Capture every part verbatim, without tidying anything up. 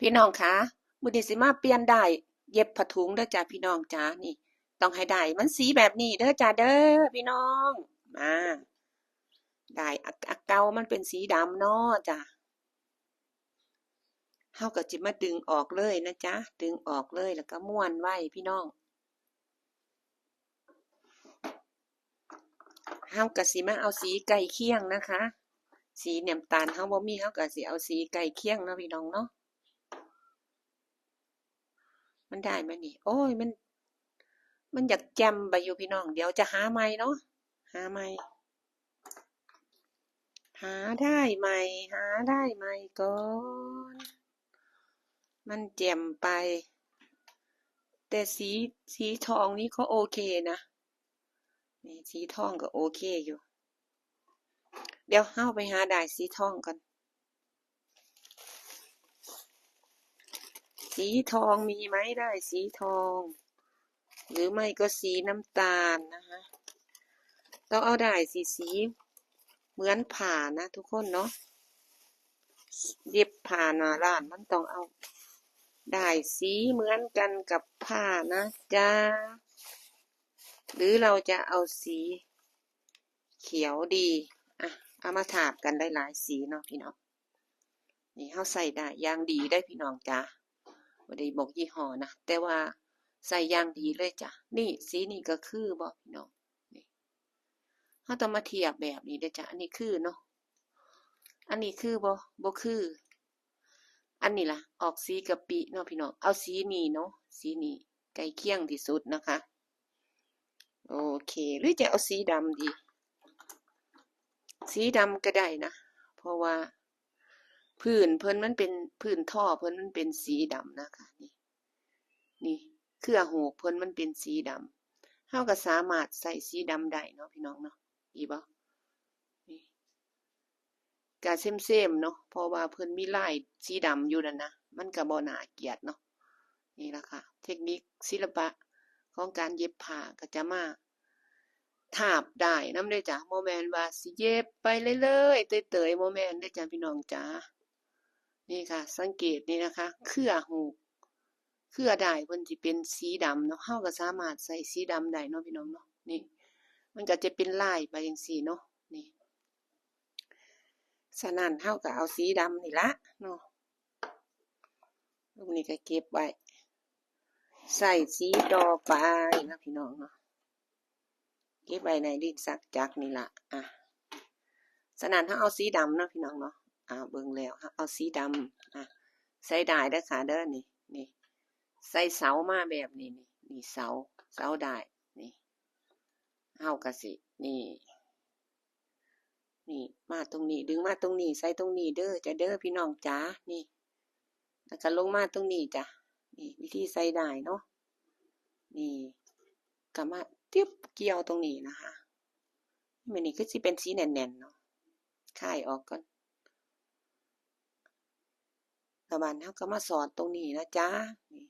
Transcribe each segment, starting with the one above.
พี่น้องคะ มื้อนี้สิมาเปลี่ยนด้ายเย็บผ้าถุงเด้อจ้าพี่น้องจ๋า นี่ ต้องให้ด้ายมันสีแบบนี้เด้อจ้าเด้อพี่น้อง มา ด้ายอัน อันเก่ามันเป็นสีดำเนาะจ้า เฮาก็สิมาดึงออกเลยนะจ๊ะ ดึงออกเลยแล้วก็ม้วนไว้พี่น้อง เฮาก็สิมาเอาสีใกล้เคียงนะคะ สีน้ำตาลเฮาบ่มี เฮาก็สิเอาสีใกล้เคียงเนาะพี่น้องเนาะ มันได้ไหมนี่ โอ้ย มัน มันอยากแจ่มไปอยู่พี่น้อง เดี๋ยวจะหาใหม่เนาะ หาใหม่ หาด้ายใหม่ หาด้ายใหม่ก่อน มันแจ่มไป แต่สี สีทองนี่ก็โอเคนะ นี่สีทองก็โอเคอยู่ เดี๋ยวเฮาไปหาด้ายสีทองก่อน สีทองมีไหม ด้ายสีทอง หรือไม่ก็สีน้ำตาลนะคะ ต้องเอาด้ายสี สีเหมือนผ้านะทุกคนเนาะ เย็บผ้าหน้าร้านมันต้องเอาด้ายสีเหมือนกันกับผ้านะจ๊ะ หรือเราจะเอาสีเขียวดี อ่ะ เอามาทาบกันได้หลายสีเนาะพี่น้อง นี่เฮาใส่ด้ายอย่างดีได้พี่น้องจ๋า บ่ได้บอกยี่ห้อนะ แต่ว่าใส่อย่างดีเลยจ้ะ นี่สีนี้ก็คือบ่พี่น้อง นี่ เฮาต้องมาเทียบแบบนี้เด้อจ้ะ อันนี้คือเนาะ อันนี้คือบ่ บ่คือ อันนี้ล่ะ ออกสีกะปิเนาะพี่น้อง เอาสีนี้เนาะ สีนี้ใกล้เคียงที่สุดนะคะ โอเค หรือจะเอาสีดำดี สีดำก็ได้นะ เพราะว่าพื้นเพิ่นมันเป็น พื้นทอเพิ่นมันเป็นสีดำนะคะ นี่ นี่ เครือหูกเพิ่นมันเป็นสีดำ เฮาก็สามารถใส่สีดำได้เนาะพี่น้องเนาะ ดีบ่ นี่ ก็เซมๆเนาะ เพราะว่าเพิ่นมีลายสีดำอยู่นั่นนะ มันก็บ่น่าเกลียดเนาะ นี่ล่ะค่ะ เทคนิคศิลปะของการเย็บผ้าก็จะมาทาบด้ายนำเด้อจ้ะ บ่แม่นว่าสิเย็บไปเรื่อยๆเตยๆ บ่แม่นเด้อจ้ะพี่น้องจ๋า นี่ค่ะ สังเกตนี่นะคะ เครือหูก เครือด้ายเพิ่นสิเป็นสีดำเนาะ เฮาก็สามารถใส่สีดำได้เนาะพี่น้องเนาะ นี่ มันก็จะเป็นลายไปจั่งซี้เนาะ นี่ ฉะนั้นเฮาก็เอาสีดำนี่ละเนาะ รูปนี้ก็เก็บไว้ ใส่สีต่อไปนะพี่น้องเนาะ เก็บไว้ในลิ้นชักจักรนี่ละ อ่ะ ฉะนั้นเฮาเอาสีดำเนาะพี่น้องเนาะ อ่า เบิ่งแล้ว เฮาเอาสีดำ อ่ะ ใส่ด้ายเด้อค่ะเด้อ นี่ นี่ ใส่เสามาแบบนี้ นี่ นี่เสา เสาด้าย นี่ เฮาก็สิ นี่ นี่ มาตรงนี้ ดึงมาตรงนี้ ใส่ตรงนี้เด้อจ้ะเด้อพี่น้องจ๋า นี่ แล้วก็ลงมาตรงนี้จ้ะ นี่ วิธีใส่ด้ายเนาะ นี่ ก็มาจึ๊บ เกี่ยวตรงนี้นะคะ มื้อนี้คือสิเป็นสีแน่นๆเนาะ คายออกก่อน แล้วบาดนี้เฮาก็มาสอดตรงนี้นะจ๊ะ นี่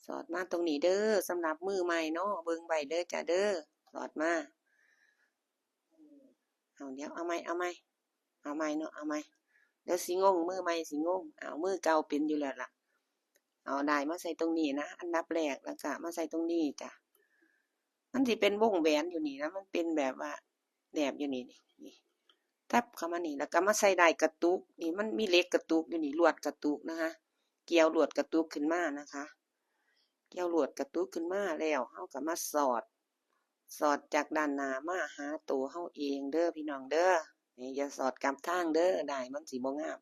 สอดมาตรงนี้เด้อ สำหรับมือใหม่เนาะ เบิ่งไว้เด้อจ้ะเด้อ สอดมา เอา เดี๋ยว เอาใหม่ เอาใหม่ เอาใหม่เนาะ เอาใหม่ เดี๋ยวสิงง มือใหม่สิงง เอา มือเก่าเป็นอยู่แล้วล่ะ เอาด้ายมาใส่ตรงนี้นะ อันดับแรก แล้วก็มาใส่ตรงนี้จ้ะ มันสิเป็นวงแหวนอยู่นี่นะ มันเป็นแบบว่าแนบอยู่นี่ นี่ นี่ ทับเข้ามานี่ แล้วก็มาใส่ด้ายกระตุก นี่ มันมีเหล็กกระตุกอยู่นี่ ลวดกระตุกนะคะ เกี่ยวลวดกระตุกขึ้นมานะคะ เกี่ยวลวดกระตุกขึ้นมาแล้ว เฮาก็มาสอด สอดจากด้านหน้ามาหาตัวเฮาเองเด้อพี่น้องเด้อ นี่อย่าสอดกลับทางเด้อ ด้ายมันสิบ่งาม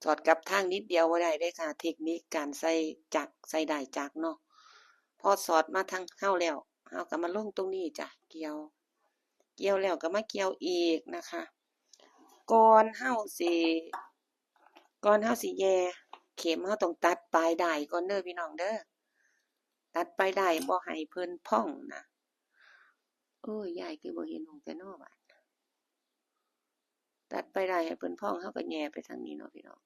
สอดกลับทางนิดเดียวบ่ได้เด้อค่ะ เทคนิคการใส่จักร ใส่ด้ายจักรเนาะ พอสอดมาทางเฮาแล้ว เฮาก็มาลงตรงนี้จ้ะ เกี่ยว เกี่ยวแล้วก็มาเกี่ยวอีกนะคะ ก่อนเฮาสิ ก่อนเฮาสิแหย่เข็ม เฮาต้องตัดปลายด้ายก่อนเด้อพี่น้องเด้อ ตัดปลายด้ายบ่ให้เพิ่นพองนะ โอ้ย ยายคือบ่เห็นหงแต่น้อบาด ตัดปลายด้ายให้เพิ่นพอง เฮาก็แหย่ไปทางนี้เนาะพี่น้อง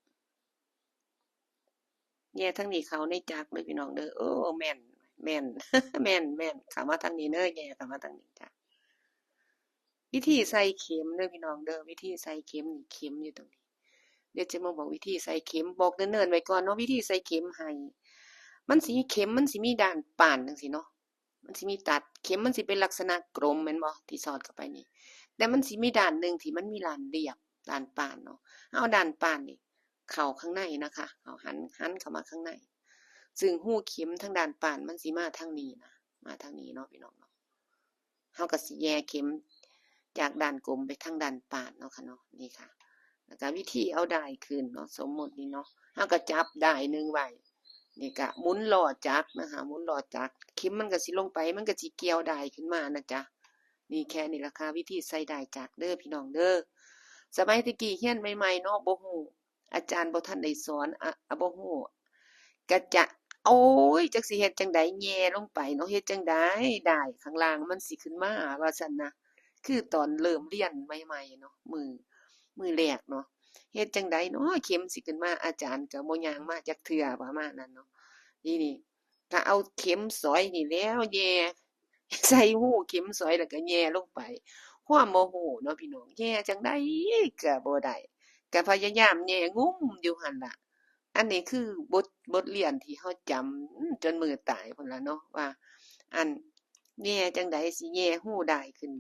แหย่ทางนี้เข้าในจักรเลยพี่น้องเด้อ โอ้ แม่น แม่น แม่น แม่น เข้ามาทางนี้เด้อ แหย่เข้ามาทางนี้จ้ะ วิธีใส่เข็มเด้อพี่น้องเด้อ วิธีใส่เข็มนี่ เข็มอยู่ตรงนี้ เดี๋ยวจะมาบอกวิธีใส่เข็ม บอกเนิ่นๆไว้ก่อนเนาะ วิธีใส่เข็มให้ มันสิมีเข็ม มันสิมีด้านป้านจั่งซี้เนาะ มันสิมีตัด เข็มมันสิเป็นลักษณะกลมแม่นบ่ ที่สอดเข้าไปนี่ แต่มันสิมีด้านหนึ่งที่มันมีด้านเรียบ ด้านป้านเนาะ เอาด้านป้านนี่เข้าข้างในนะคะ เอาหัน หันเข้ามาข้างใน ซึ่งรูเข็มทางด้านป้านมันสิมาทางนี้นะ มาทางนี้เนาะพี่น้องเนาะ เฮาก็สิแหย่เข็มจากด้านกลมไปทางด้านป้านเนาะค่ะเนาะ นี่ค่ะ แล้วก็วิธีเอาด้ายขึ้นเนาะ สมมุตินี่เนาะ เฮาก็จับด้ายหนึ่งไว้ นี่ก็หมุนล้อจักรนะคะ หมุนล้อจักร เข็มมันก็สิลงไป มันก็สิเกี่ยวด้ายขึ้นมานะจ๊ะ นี่แค่นี้ล่ะค่ะ วิธีใส่ด้ายจักรเด้อพี่น้องเด้อ สมัยแต่กี้เรียนใหม่ๆเนาะ บ่ฮู้ อาจารย์บ่ทันได้สอน อะ อะ บ่ฮู้ ก็จะ โอ้ย จักสิเฮ็ดจั่งใด แหย่ลงไปเนาะ เฮ็ดจั่งใดด้ายข้างล่างมันสิขึ้นมา ว่าซั่นนะ คือตอนเริ่มเรียนใหม่ๆเนาะ มื้อ มื้อแรกเนาะ เฮ็ดจั่งใดเนาะ เข็มสิขึ้นมา อาจารย์ก็บ่ย่างมาจักเทื่อ ประมาณนั้นเนาะ ทีนี้ก็เอาเข็มสอยนี่แหล้วแหย่ ใส่รูเข็มสอยแล้วก็แหย่ลงไป ความโมโหเนาะพี่น้อง แหย่จั่งใดก็บ่ได้ ก็พยายามแหย่งุ้มอยู่หั่นล่ะ อันนี้คือบท บทเรียนที่เฮาจำจนมื้อตายพุ้นล่ะเนาะ ว่า อัน แหย่จั่งใดสิแหย่รูด้ายขึ้น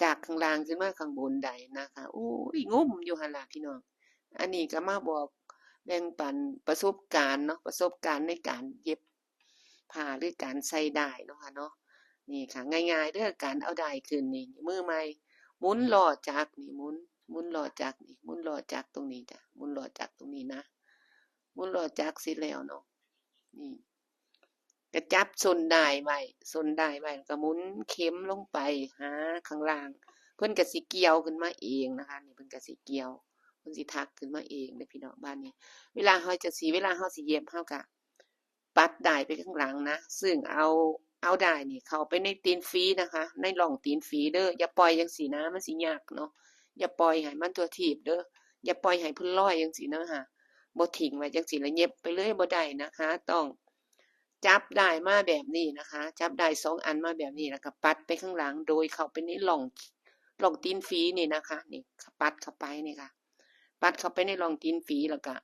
จากข้างล่างขึ้นมาข้างบนได้นะคะ โอ้ย งุ้มอยู่หั่นล่ะพี่น้อง อันนี้ก็มาบอกแบ่งปันประสบการณ์เนาะ ประสบการณ์ในการเย็บ ผ้าหรือการใส่ด้ายเนาะค่ะเนาะ นี่ค่ะ ง่ายๆเด้อ การเอาด้ายขึ้นนี่ มือใหม่ หมุนล้อจักรนี่ หมุน หมุนล้อจักรนี่ หมุนล้อจักรตรงนี้จ้ะ หมุนล้อจักรตรงนี้นะ หมุนล้อจักรเสร็จแล้วเนาะ นี่ ก็จับส้นด้ายไว้ ส้นด้ายไว้ แล้วก็หมุนเข็มลงไปหาข้างล่าง เพิ่นก็สิเกี่ยวขึ้นมาเองนะคะ นี่เพิ่นก็สิเกี่ยว เพิ่นสิถักขึ้นมาเองเด้อพี่น้อง บาดนี้ เวลาเฮาจะสิ เวลาเฮาสิเย็บ เฮาก็ ปัดด้ายไปข้างหลังนะ ซึ่งเอา เอาด้ายนี่เข้าไปในตีนฝีนะคะ ในร่องตีนฝีเด้อ อย่าปล่อยจั่งซี้นะ มันสิยากเนาะ อย่าปล่อยให้มันทั่วทีปเด้อ อย่าปล่อยให้เพิ่นลอยจั่งซี้เนาะค่ะ บ่ทิ้งไว้จั่งซี้แล้วเย็บไปเลยบ่ได้นะคะ ต้องจับด้ายมาแบบนี้นะคะ จับด้ายสองอันมาแบบนี้ แล้วก็ปัดไปข้างหลัง โดยเข้าไปในร่อง ร่องตีนฝีนี่นะคะ นี่ ปัดเข้าไปนี่ค่ะ ปัดเข้าไปในร่องตีนฝี แล้วก็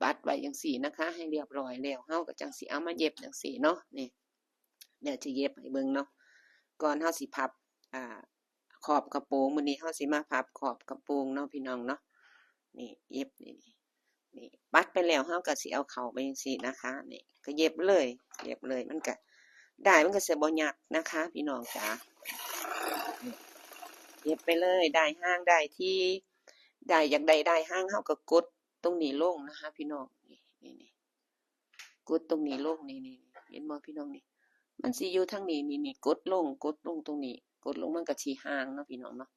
ปัดไว้จั่งซี้นะคะ ให้เรียบร้อยแล้ว เฮาก็จั่งสิเอามาเย็บจั่งซี้เนาะ นี่ เดี๋ยวจะเย็บให้เบิ่งเนาะ ก่อนเฮาสิพับ อ่า ขอบกระโปรง มื้อนี้เฮาสิมาพับขอบกระโปรงเนาะพี่น้องเนาะ นี่ เย็บนี่ นี่ ปัดไปแล้วเฮาก็สิเอาเข้าไปจั่งซี้นะคะ นี่ ก็เย็บเลย เย็บเลย มันก็ ด้ายมันก็สิบ่ยักนะคะ พี่น้องจ๋า นี่ เย็บไปเลย ด้ายห่าง ด้ายที่ ด้ายอยากได้ด้ายห่าง เฮาก็กด ตรงนี้ลงนะคะพี่น้อง นี่ นี่ นี่ กดตรงนี้ลง นี่ นี่ เห็นบ่พี่น้องนี่ มันสิอยู่ทางนี้ นี่ นี่ กดลง กดลงตรงนี้ กดลงมันก็สิห่างเนาะพี่น้องเนาะ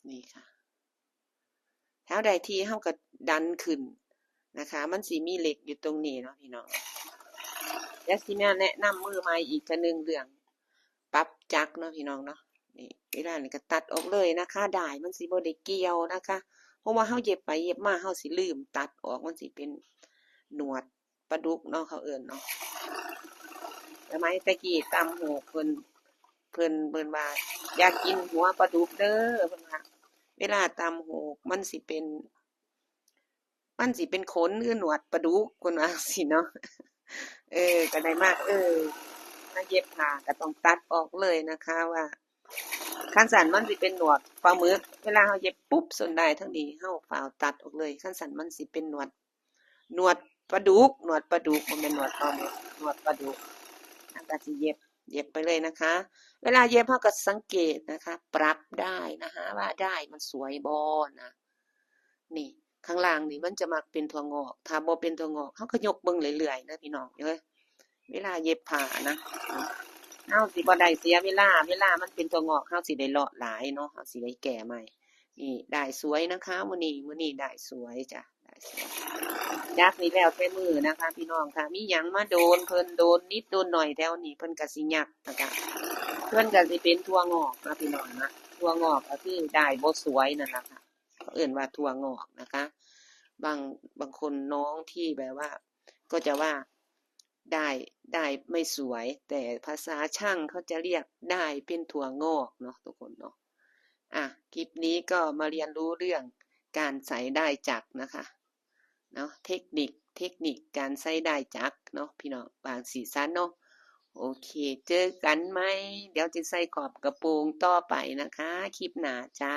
นี่ค่ะ แถวใดที่เฮาก็ดันขึ้นนะคะ มันสิมีเหล็กอยู่ตรงนี้เนาะพี่น้อง เดี๋ยวสิมาแนะนำมือใหม่อีกเทื่อหนึ่งเรื่อง ปรับจักรเนาะพี่น้องเนาะ นี่ เวลานี่ก็ตัดออกเลยนะคะ ด้ายมันสิบ่ได้เกี่ยวนะคะ เพราะว่าเฮาเย็บไปเย็บมา เฮาสิลืมตัดออก มันสิเป็นหนวดปลาดุกเนาะ เขาเอิ้นเนาะ สมัยแต่กี้ตำหูกเพิ่น เพิ่น เพิ่นว่า อยากกินหัวปลาดุกเด้อ เพิ่นว่า เวลาตำหูกมันสิเป็น มันสิเป็นขนหรือหนวดปลาดุก เพิ่นว่าจั่งซี้เนาะ เออ ก็ได้มา เออ มาเย็บผ้าก็ต้องตัดออกเลยนะคะ ว่า คันซั้นมันสิเป็นหนวดปลาหมึก เวลาเฮาเย็บปุ๊บ ส้นด้ายทางนี้เฮาฟ้าวตัดออกเลย คันซั้นมันสิเป็นหนวด หนวดปลาดุก หนวดปลาดุก บ่แม่นหนวดปลาหมึก หนวดปลาดุก เฮาก็สิเย็บ เย็บไปเลยนะคะ เวลาเย็บเฮาก็สังเกตนะคะ ปรับด้ายนะคะ ว่าด้ายมันสวยบ่นะ นี่ ข้างล่างนี่มันจะมักเป็นถั่วงอก ถ้าบ่เป็นถั่วงอก เฮาก็ยกเบิ่งเรื่อยๆนะพี่น้องเอ้ย เวลาเย็บผ้านะ เฮาสิบ่ได้เสียเวลา เวลามันเป็นถั่วงอก เฮาสิได้เลาะหลายเนาะ เฮาสิได้แก้ใหม่ นี่ ด้ายสวยนะคะ มื้อนี้ มื้อนี้ด้ายสวยจ้ะ ด้ายสวย จักรนี่แล้วแต่มื้อนะคะ พี่น้อง ถ้ามีหยังมาโดนเพิ่น โดนนิดโดนหน่อยแถวนี้ เพิ่นก็สิยักนะคะ เพิ่นก็สิเป็นถั่วงอกนะพี่น้องนะ ถั่วงอกก็คือด้ายบ่สวยนั่นล่ะค่ะ เขาเอิ้นว่าถั่วงอกนะคะ บาง บางคนน้องที่แบบว่า ก็จะว่า ด้าย ด้ายไม่สวย แต่ภาษาช่างเขาจะเรียกด้ายเป็นถั่วงอกเนาะทุกคนเนาะ อ่ะ คลิปนี้ก็มาเรียนรู้เรื่อง การใส่ด้ายจักรนะคะ เนาะ เทคนิค เทคนิคการใส่ด้ายจักรเนาะพี่น้อง บางสีสันเนาะ โอเค เจอกันใหม่ เดี๋ยวจะใส่ขอบกระโปรงต่อไปนะคะ คลิปหน้าจ้า